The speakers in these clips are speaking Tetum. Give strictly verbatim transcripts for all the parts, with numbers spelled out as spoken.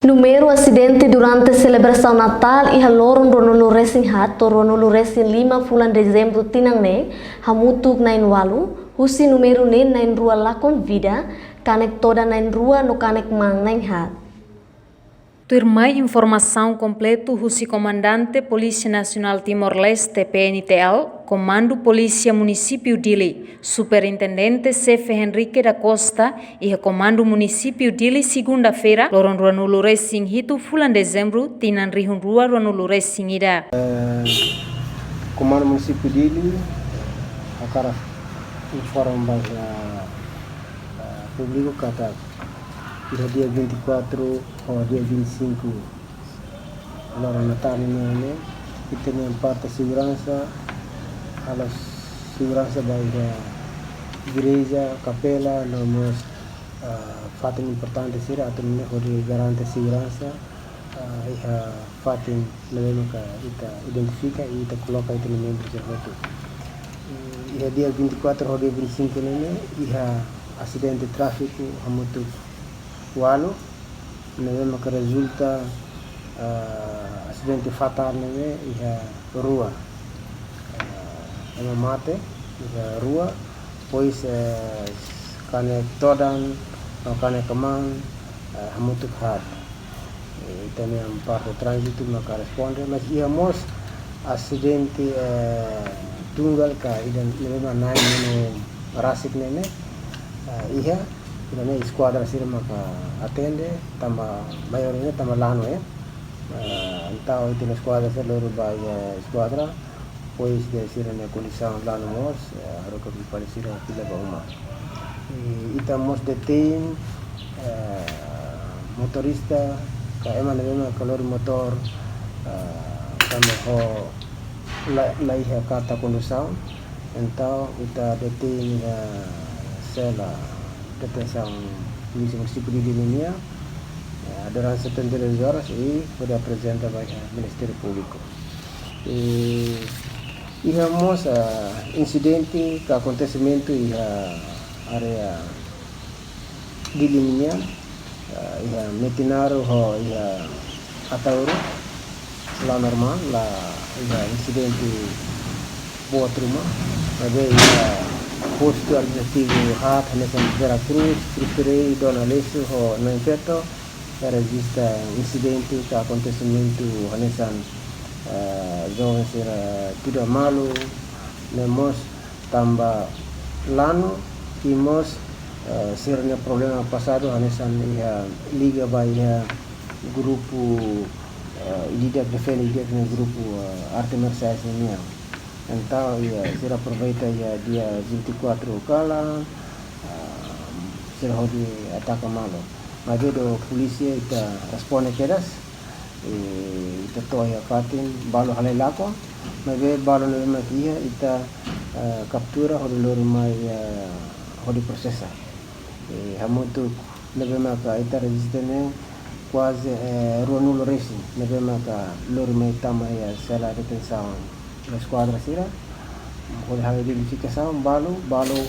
Númeru asidente durante selebrasaun Natál iha loron ruanulu-resin-haat to'o ruanulu-resin-lima fulan Dezembru tinan ne'e hamutuk na'in-ualu, husi númeru ne'e na'in-rua lakon vida, kanek todan na'in-rua no kanek-maan na'in-haat. Tuirmai informasaun kompletu husi Komandante Polísia Nasionál Timor-Leste, P N T L, Komandu Polísia Munisípiu Dili, Superintendente Xefe Henrique da Costa, iha Komandu Munisípiu Dili, segunda-feira, loron ruanulu-resin-hitu fulan Dezembru, tinan rihun rua ruanulu-resin-ida. Eh, Komandu Munisípiu Dili hakarak informa ba, eh, eh, públiku katak iha dia vinte e quatro ho dia vinte e cinco loron Natál ne'e, ita-nia parte seguransa, halo seguransa ba iha igreja, kapela, no mós, ah, fatin importante sira atu nune'e hodi garante seguransa, ah, iha fatin ne'ebé maka ita identifika i ita koloka ita-nia membru sira hotu. Eh, iha dia vinte e quatro ho dia vinte e cinco ne'e, iha asidente tráfiku hamutuk ualu, ne'ebé maka rezulta, ah, asidente fatál ne'e iha rua. Ah, ema mate iha rua, depois, eh, kanek todan no kanek-maan, eh, hamutuk haat. Eh, ita-nia parte tránzitu maka responde, mas iha mós asidente, eh, tunggal ka ida ne'ebé mak na'in monu rasik ne'e, eh, iha, ida-ne'e eskuadra sira maka atende, tanba maior ne'e tanba lanu, eh. Eh, entaun ita-nia eskuadra sira lori ba iha eskuadra, depois de sira-nia kondisaun lanu mós, eh, haruka fali sira fila ba uma. I ita mós detein, eh, motorista, ka ema ne'ebé maka lori motór, eh, tanba ho la, la iha karta kondusaun, entaun ita detein iha sela detensaun Polísia Munisípiu Dili nian, eh, durante setenta e duas horas i hodi aprezenta ba iha Ministériu Públiku. I iha mós, ah, insidente ka akontesimentu iha área Dili nian, ah, iha Metinaro ho iha Ataúro, la normál, la iha insidente boot ruma, maibé iha postu administrativu haat hanesan Vera Cruz, Cristo Rei, Dom Aleixo ho Na'in Feto, rejista insidente ka akontesimentu hanesan, eh, joven sira tuda malu, ne'e mós tanba lanu i mós, eh, sira-nia problema pasadu hanesan iha liga ba iha grupu, eh, ida-idak defende ida-idak nia grupu, eh, arte marsiais nian. Entaun, iha, sira aproveita iha dia vinte e quatro kalan, ah, sira hodi ataka malu. Maibé do polísia ita responde kedas, i ita to'o iha fatin, balu halai lakon, maibé balu ne'ebé mak iha ita, ah, kaptura hodi lori mai, ah, hodi prosesa. I hamutuk ne'ebé maka ita rejista ne'e kuaze, eh, ruanulu resin, ne'ebé maka lori mai tama iha sela detensaun eskuadra sira. Hodi halo identifikasaun balu, balu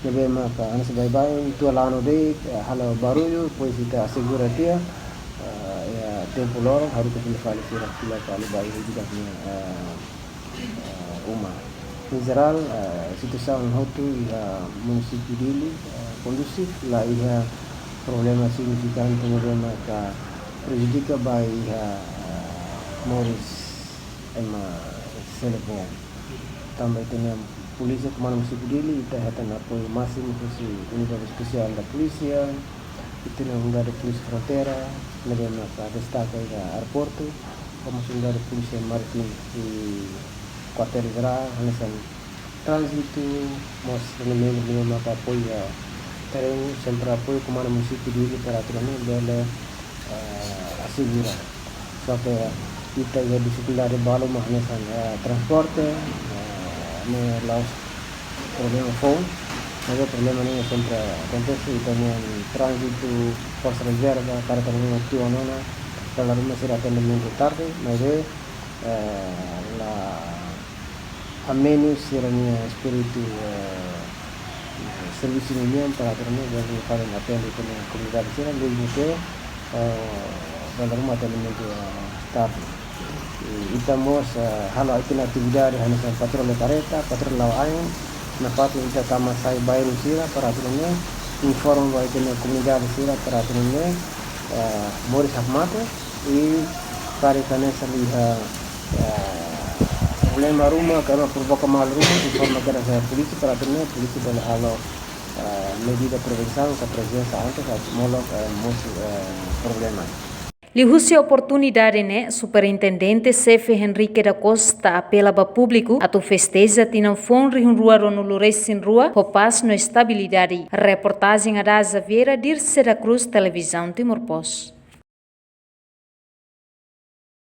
ne'ebé maka hanesan baibain, tua lanu de'it, eh, halo barullu, depois ita asegura tiha, eh, iha tempu loron, haruka fila fali sira fila fali ba iha ida-idak nia, eh, eh, uma. Em jerál, eh, situasaun hotu iha Munisípiu Dili, eh, kondusif, la iha problema signifikante ne'ebé maka prejudika ba iha, eh, moris ema seluk nian. Tanba ita-nia polísia, Komandu Munisípiu Dili, ita hetan apoiu másimu husi Unidade Espesiál da Polísia, ita-nia Unidade Polísia Fronteira, ne'ebé maka destaka iha aeroportu, ho mós Unidade Polísia Marítima i Kuartél Jerál, hanesan tránzitu, mós ne'ebé maka apoiu iha terrenu, sempre apoiu Komandu Munisípiu Dili para atu nune'e bele, eh, asegura. Só ke ita iha difikuldade balu mak hanesan, eh, transporte, eh, ne'e la'ós problema foun, maibé problema ne'e sempre akontese, ita-nia tránzitu, forsa rezerva, karik ita-nia tiu ona, dala ruma sira atendimentu tarde, maibé, eh, la hamenus sira-nia espíritu, eh, servisu nian para atu nune'e bele fali atende ita-nia komunidade sira, mezmu ke, eh, Dala ruma até momentu, eh, tarde. I ita mós, eh, halo ita-nia atividade hanesan patroli kareta, patroli la'o ain, nafatin ita tama sai bairru sira para atu nune'e informa ba ita-nia komunidade sira para atu nune'e, eh, moris hakmatek, i karik hanesan iha, eh, problema ruma, ka ema provoka malu ruma, informa kedas ba polísia para atu nune'e polísia bele halo, eh, medida prevensaun ka prezensa antes atu molok, eh, mosu, eh, problema. Liuhusi oportunidade ne'e, Superintendente Xefe Henrique da Costa apela ba públiku atu festeja tinan foun rihun rua ruanulu resin rua ho pás no estabilidade. Reportajen Adaza Vieira, Dirce da Cruz, Televizaun Timor Post.